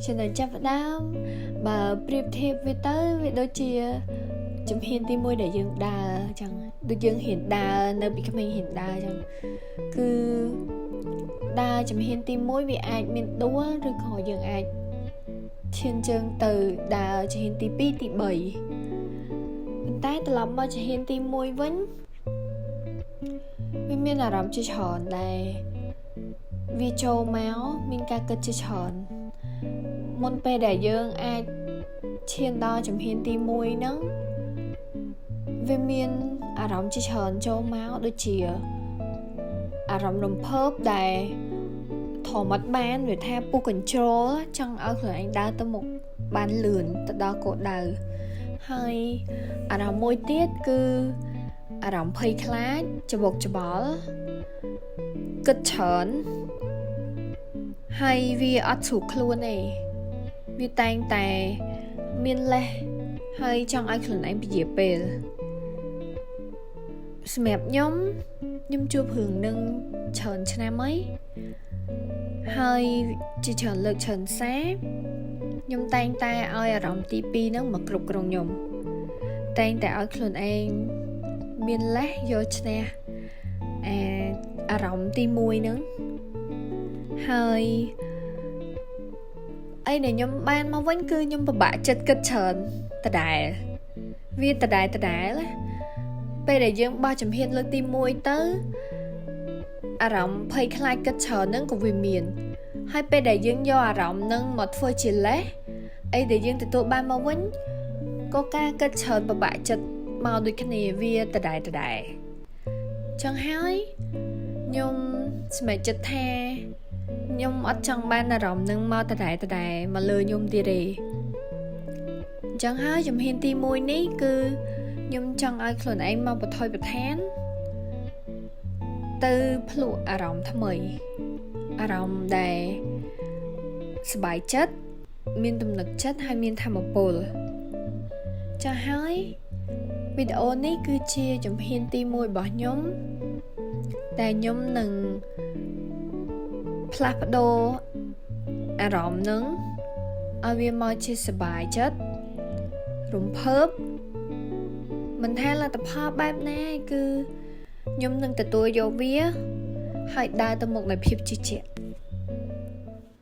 ចំណុចចាប់ផ្ដើមបើប្រៀបធៀបវាទៅវាដូចជាជំហានទី1ដែលយើងដើរអញ្ចឹងដូចយើងហ៊ានដើរនៅពីក្មេងហ៊ានដើរអញ្ចឹងគឺដើរជំហានទី1វាអាចមានដួលឬក៏យើងអាចឈានជើងទៅដើរជំហានទី2ទី3ប៉ុន្តែត្រឡប់មកជំហានទី1វិញវាមានអារម្មណ៍ជាច្រើនដែលវាចូលមកមានការគិតជាច្រើនមុនពេលដែលយើងអាចឈានដល់ជំហានទី1ហ្នឹងវាមានអារម្មណ៍ជាច្រើនចូលមកដូចជាអារម្មណ៍រំភើបដែលធម្មតបានវាថាពុះ control ចង់ឲ្យខ្លួនឯងដើរទៅមុខបានលឿនទៅដល់គោលដៅហើយអារម្មណ៍មួយទៀតគឺអារម្មណ៍ភ័យខ្លាចច្បុកច្បល់គិតច្រើនហើយវាអត់ស្រួលខ្លួនទេវាតែងតែមានលេសហើយចង់ឲ្យខ្លួនឯងពជាពេលសម្រាប់ខ្ញុំខ្ញុំជួបរឿងនឹងច្រើនឆ្នាំហើយហើយជាច្រើនលើកច្រើនសារខ្ញុំតែងតែឲ្យអារម្មណ៍ទី2ហ្នឹងមកគ្រប់គ្រងខ្ញុំតែងតែឲ្យខ្លួនឯងមានលេសយកឈ្នះអាអារម្មណ៍ទី1ហ្នឹងហើយអីដែលខ្ញុំបានមកវិញគឺខ្ញុំពិបាកចិត្តគិតច្រើនដដែលវាដដែលដដែលពេលដែលយើងបោះជំហានលើកទី1ទៅអារម្មណ៍ភ័យខ្លាចគិតច្រើនហ្នឹងក៏វាមានហើយពេលដែលយើងយកអារម្មណ៍ហ្នឹងមកធ្វើជាលេសអីដែលយើងទទួលបានមកវិញក៏ការគិតច្រើនពិបាកចិត្តមកដូចគ្នាវាដដែលដដែលចឹងហើយខ្ញុំសម្រេចចិត្តថាខ្ញុំអត់ចង់បានអារម្មណ៍នឹងមកដដែលដដែលមកលើខ្ញុំទៀតទេអញ្ចឹងហើយជំហានទី1នេះគឺខ្ញុំចង់ឲ្យខ្លួនឯងមកបន្ថយបន្ធានទៅភ្លក់អារម្មណ៍ថ្មីអារម្មណ៍ដែលសប្បាយចិត្តមានទំនុកចិត្តហើយមានថាមពលចាស់ហើយវីដេអូនេះគឺជាជំហានទី1របស់ខ្ញុំតែខ្ញុំនឹងផ្លាស់ប្ដូរអារម្មណ៍នឹងឲ្យវាមកជាសប្បាយចិត្តរំភើបមិនថាលទ្ធផលបែបណាគឺខ្ញុំនឹងទទួលយកវាហើយដើរទៅមុខដោយភាពជឿជាក់។